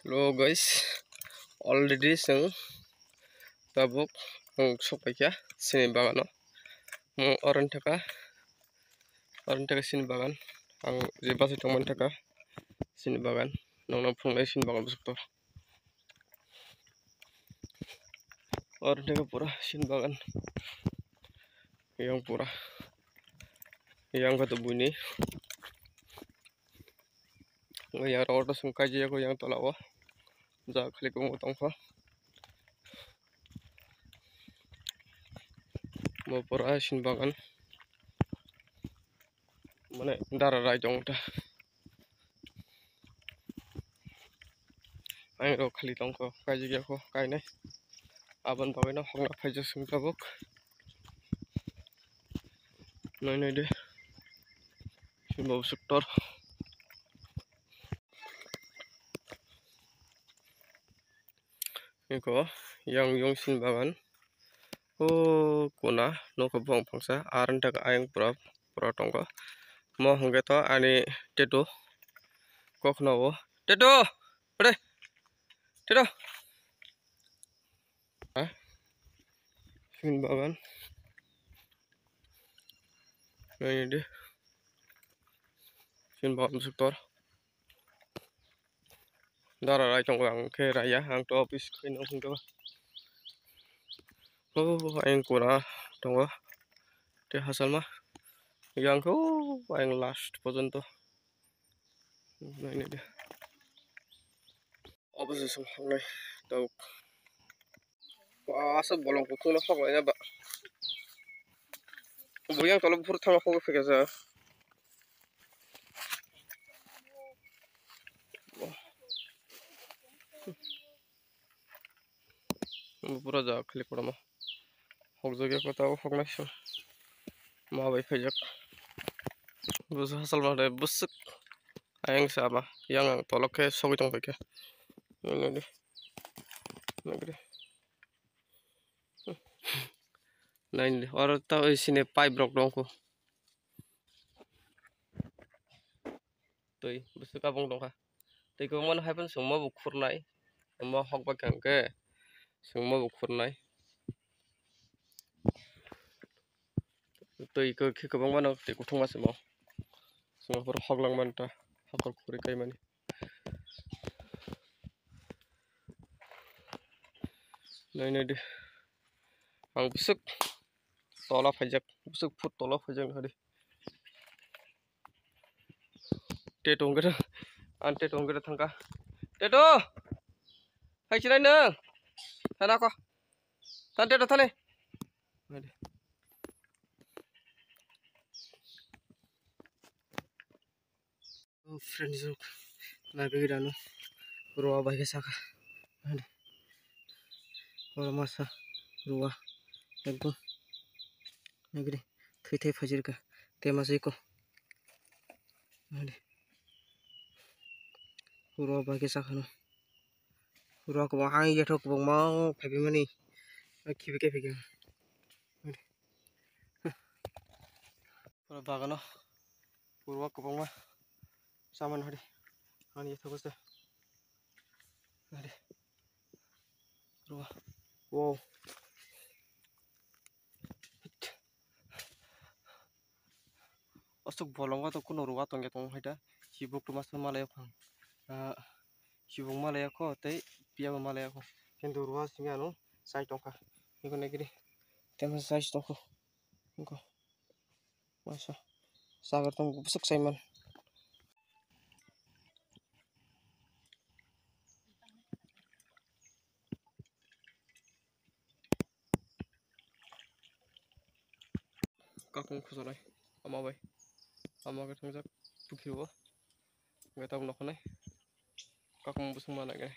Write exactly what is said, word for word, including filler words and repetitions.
Hello guys, already chwng tabuk ang sok paikha chini bagano. Ang oron thaka, oron thaka chini bagan. Ang je bachai tongmani thaka chini bagan. Nongno phunuknai chini bagan bwswk tor. Oron thaka pura chini bagan. Yang pura. Yang kata bunyi. Yang rok to sung kaji aku yang tola o. Ja khali kung tongkha. Mo pura chini bagan. Mane dara rai tong ta. Ang rok khali tongkha, kaijak ya kho, kainai. Aboni bagwi no hokna phaijak chwng tabuk. Nai nai de. Chini bo bwswk tor. Eko yang yung chini bagan. O kuna nokha buphang phangsa, aron tak ayang pura pura tongo. Mo hwnkhe to ani tetu kokno o. Tetu! Ore! Tetu! Ha? Chini bagan. Nai di. Chini bagan bwswk tor. Dara rai tongo, ang khe raya, ang to office khaino hwnkhe ba. Oh, ayang kuna tongo. Tei hasalma. Yang khe, oh, ayang last porjonto. Nainai de. Obo se song hangnai tabuk. Aswk bolong kuchukno sok laina ba. Bo yang tolo buphuru thangma hokhe phekajak. Bo pura ja khali kotorma. Hokjagya kotao hoknai se. Ma bai phaijak. Bo se hachal ma de bwswk. Ayang se ama. Yang ang tolok khe sogwi tong phaikha. Nai di. Nai di. Nai di. Oro ta oi sini pipe rok dong kho. Twi bwswk kabung tongkha. Twi kwbangmano hai phano chwngma bo khurnai. Omo hok bai kha hwnkhe chwngma bo khurnai. Twi khe kwbangmano twi kuthukma se bo. Chwngma phuru hok langmani ta, hakor khuri kaimani. Nai nai di. Ang bwswk tola phaijak, bwswk phut tola phaijak nahadi. Teto hwnkhe, ang teto hwnkhe thangkha. Teto! Hai chinai nwng? Thana ko. Than teto thani. Oh, friends, look. Nagri dano. Rua bai khe saka. Oro masa rua ekdom nagri thwi thai phajirka. Te masa iko. Rua bai khe saka no. Rua kwbang hai yathok kwbangma phaibaimani. Khibi khe phikhe. Oro bagano purwa kwbangma saman hari ani yathok se hari purwa. Wow. Aswk bolongo to kuno rua tongya tongo hai da. Chibuk to masa malai phang. Ah, chibuk malai kho tei piya bo malai kho. Kintu rua singya no sai tongkha. Niko nagri. Temo sai tongkho. Niko. Masa. Sagar tong bwswk saiman. Kakung khusolai ama bai ama khe thangjak pukhi o. Hwnkhe tabuk nokhanai kakung bwswk ma nai khe.